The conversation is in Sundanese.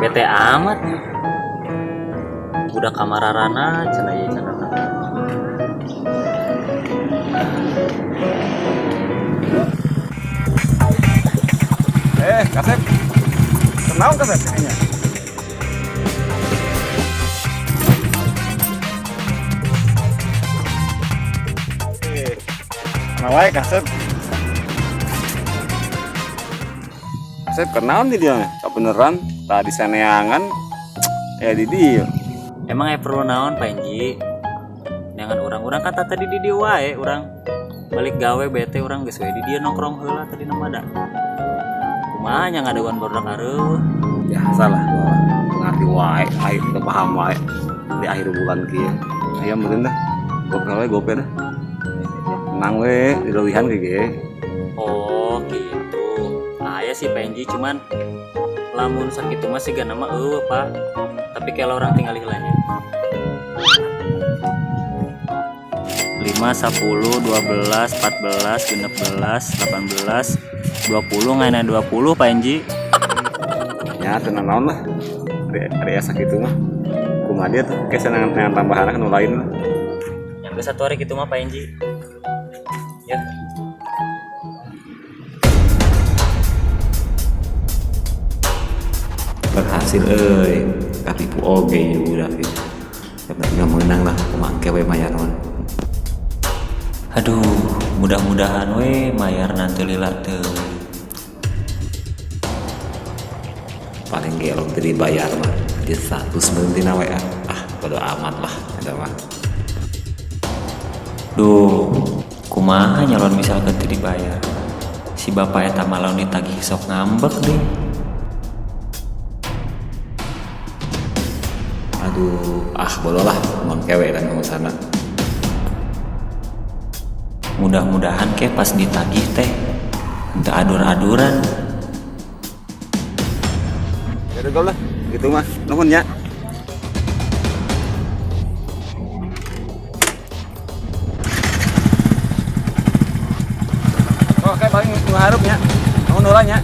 Bete amat nih. Budak kamararana cenah ieu cenah. Eh, Kasep. Kenaon Kasep kayaknya? Eh, kenal wae Kasep. Kasep kenaon di dia? Beneran tadi saneangan ya di dia. Emang aya perlu naon, Pak Enji? Jangan urang-urang kata tadi di dieu wae urang balik gawe bete, urang geus we di dieu nongkrong heula tadi nama da. Kumaha nya ngadewan barudak areuh. Ya salah, ngerti wae, aing teu paham wae di akhir bulan kieu. Aya meureun dah. Gope we, gope dah. Tenang we, dileuwihan ge ge. Oh, gitu. Aya sih, Pak Enji, cuman lamun sakitu mah sigana mah eueuh, Pak. Tapi kalau urang tinggal heula nya. 5, 10, 12, 14, 16, 18, 20, ngaina 20, Pak Enji. Ya tenang naon lah. Ari asa kitu mah. Kumaha dia tuh kayak senang dengan tambahan kan lain lah. Yang ke satu hari gitu mah, Pak Enji. Ya. Berhasil euy, katipu oge ieu budak ieu. Nggak menang lah, kumaha we mayar mah. Aduh, mudah-mudahan we mayar nanti lila teu. Paling gelong teu dibayar mah di status meureun tina WA. Ah, bodo amat lah eta mah. Duh, kumaha nyalon misalkan teu dibayar. Si bapak eta mah lamun ditagih sok ngambek deh. Aduh, ah bodo lah, mun kewe eta mah sana. Mudah-mudahan ke pas ditagih teh henteu adur-aduran. Ya udah lah, gitu mah. Nuhun ya. Oh, kayak paling ngeharap ya. Nuhun heula nya.